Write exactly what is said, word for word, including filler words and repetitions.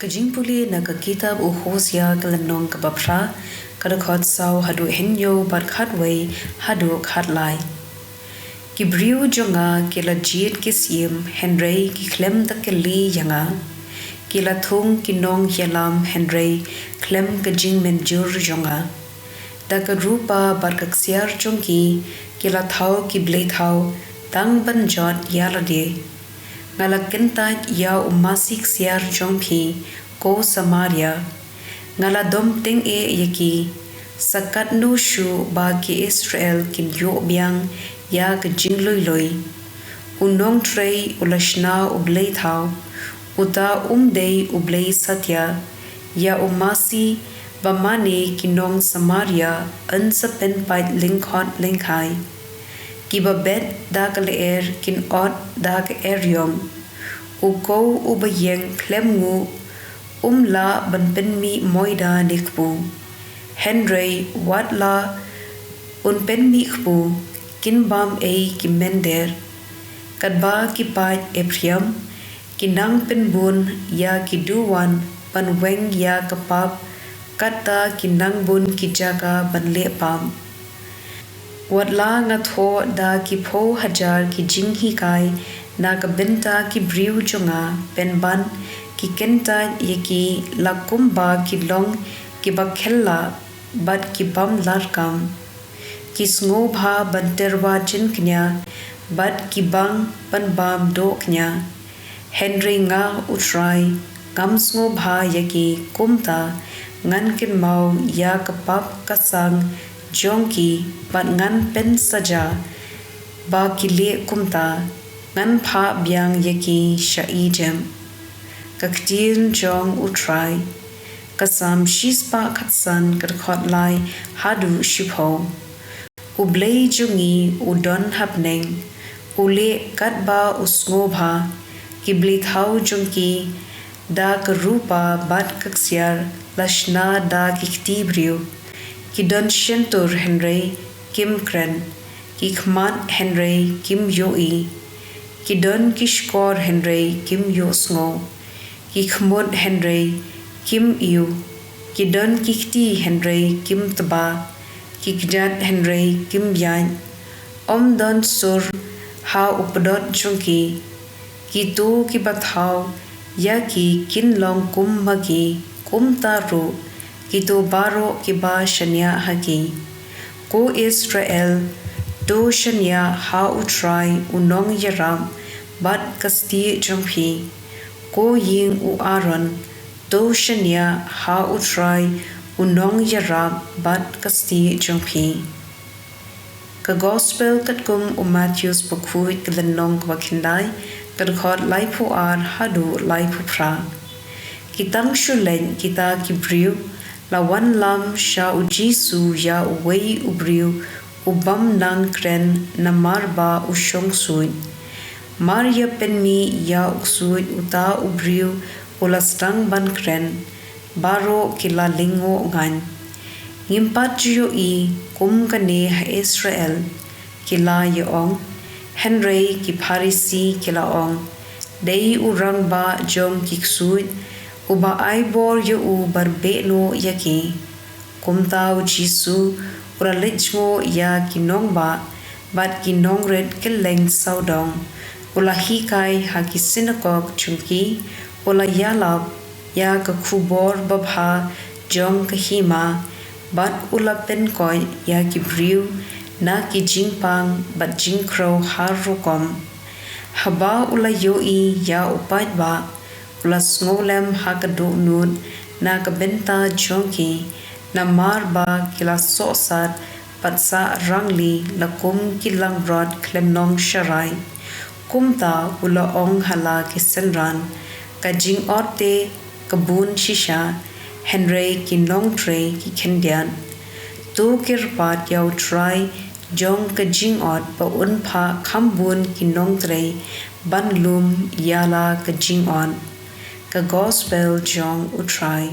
Ka jingpule na ka kitab u Hosea ka lynnong kaba phra, ka dkhot saw haduh hynñiew bad khatwei haduh khatlai. Ki briew jong nga ki la jied ki syiem, hynrei ki khlem da kylli ïa nga. Ki la thung ki nongïalam, hynrei khlem ka jingmynjur jong nga. Da ka rupa bad ka ksiar jong ki, ki la thaw ki blei thaw, tang ban jot ïa lade. Nga la kyntait ïa u masi ksiar jong phi, ko Samaria. Nga la dom tyngeh ïa ki, sa katno shuh ba ki Israel kin ïoh biang ïa ka jinglui lui. U nongtrei u la shna u blei thaw, uta um dei u blei satia, ïa u masi ba mane ki nong Samaria yn sa pynpait lyngkhot lyngkhai. Kiba bet da ka lyer kin ot da ka eriong. U kow uba ïeng khlem nguh, um lah ban pynmih moida ne kpu. Hynrei wat la un pynmih kpu, kin bam ei ki mynder. Katba ki paid Ephraim ki nang pynbun ïa ki duwan ban weng ïa ka pap, katta ki nang bun ki jaka ban leh pap. Wat la nga thoh da ki phew hajar ki jinghikai na ka bynta ki briew jong nga, pynban ki kyntait ïa ki la kumba ki long kiba khyllap bad ki bym lad kam. Ki sngewbha ban tyrwa jingkñia bad ki bang ban bam dohkñia. Hynrei nga, U Trai, ngam sngewbha ïa ki, kumta ngan kynmaw ïa ka pap ka sang jong ki bad ngan pynsaja ba ki leh kumta. Ngan phah biang ïa ki sha Ijipt. Ka ktien jong U Trai. Ka Salm shispah khatsan, ka dkhot lai haduh shiphew. U Blei jong ngi u don ha bneng, u leh katba u sngewbha. Ki blei thaw jong ki da ka rupa bad ka ksiar la shna da ki kti briew. Ki don shyntur hynrei kim kren, ki khmat hynrei kim ïohi. Ki don ki shkor hynrei kim ïohsngew, ki khmut hynrei kim ïohi. Ki don ki kti hynrei kim tba, ki kjat hynrei kim ïaid. Ym don sur ha u pdot jong ki. Kito kiba thaw ïa ki kin long kum ma ki, kumta ruh kito baroh kiba shaniah ha ki. Ko Israel, to shaniah ha U Trai u nongïarap bad ka stieh jong phi. Ko ïing u Aaron, to shaniah ha U Trai u nongïarap bad ka stieh jong phi. Ka Gospel katkum u Mathaios, bakhuid, ka lynnong kaba khyndai, ka dkhot laiphew ar haduh laiphew phra. Ki tang shu leit kita ki briew, la wanlam sha u Jisu ïa uwei u briew u bym nang kren namar ba u shong ksuid. Mar ïa pynmih ïa u ksuid uta u briew u la sdang ban kren. Baroh ki la lyngngoh ngan. Ngim pat ju ïohi kum kane ha Israel, ki la ïa ong. Hynrei ki Pharisi ki la ong, dei u rangbah jong ki ksuid, uba ai bor ïa u ban beh noh ïa ki. Kumta u Jisu u la leit jngoh ïa ki nongbah bad ki nongrit kylleng sawdong. U la hikai ha ki synagog jong ki, u la ïalap ïa ka khubor babha jong ka hima, bad u la pynkoit ïa ki briew na ki jingpang bad jingkhrew har rukom. Haba u la ïohi ïa u paidbah, u la sngewlem ha ka dohnud na ka bynta jong ki, namar ba ki la sohsat bad sah rangli la kum ki langbrot khlem nongsharai. Kumta u la ong ha la ki synran, ka jingot te ka bun shisha, hynrei ki nongtrei ki khyndiat. To kyrpad ïa U Trai jong ka jingot ba un phah kham bun ki nongtrei ban lum ïa la ka jingot. Ka Gospel jong U Trai.